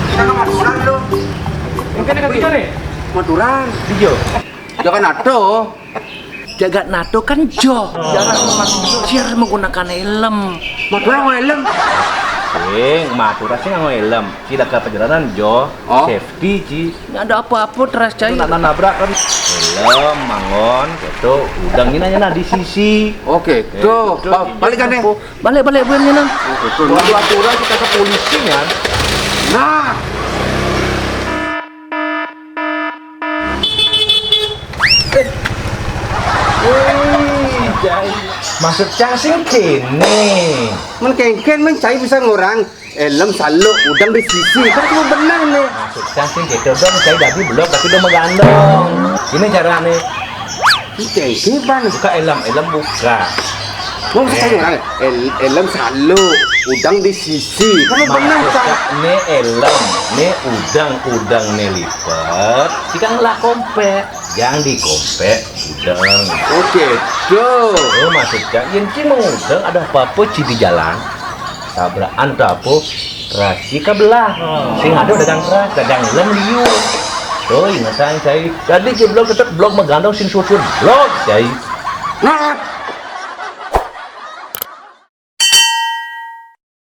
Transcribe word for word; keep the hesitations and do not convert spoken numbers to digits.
Kita ke Madura lu. Mungkin ada kerja nih. Madura. Di Jo. Jaga NATO. Jaga NATO kan Jo. Jangan memakai, harus menggunakan helm. Madura mau helm. Sing, Madura sing nganggo helm. Tidak ke perjalanan Jo. Oh. Safety, Ci. Nggak ada apa-apa, teras cai. Nak nabrak kan. Helm, manggon, gitu. Udang ini aja nah di sisi. Oke, tuh. Balik kan nih. Balik, balik, bukan ini. Oke, tuh. Waduh, aturan kita ke polisi kan. Nah. Wih, cai. Maksud cang sing kene. Men kengken men cai bisa ngurang. Helm saluk, udang di sisi. Kan cuma benang nih. Maksud cang sing gitu dong, cai dadi belok tapi udah megandong. Ini caranya. Ini kengken, Bang. Buka helm, helm buka. Mau bisa cai ngurang. Helm saluk, udang di sisi. Kan cuma benang, Bang. Maksud cang, ini helm, ini udang, udang nih lipet. Jika ngelak kompek, yang di kompek udang. Oke, tuh. Oh, maksud cang, yang ci mau udang ada apa-apa ci di jalan. Tabrakan atau apa? Rasi kebelah. Sing ada dagang keras, dagang helm liu. Tuh, ingetan cai. Jadi ci blok tetep blok megandong sing susun blok cai. Nah,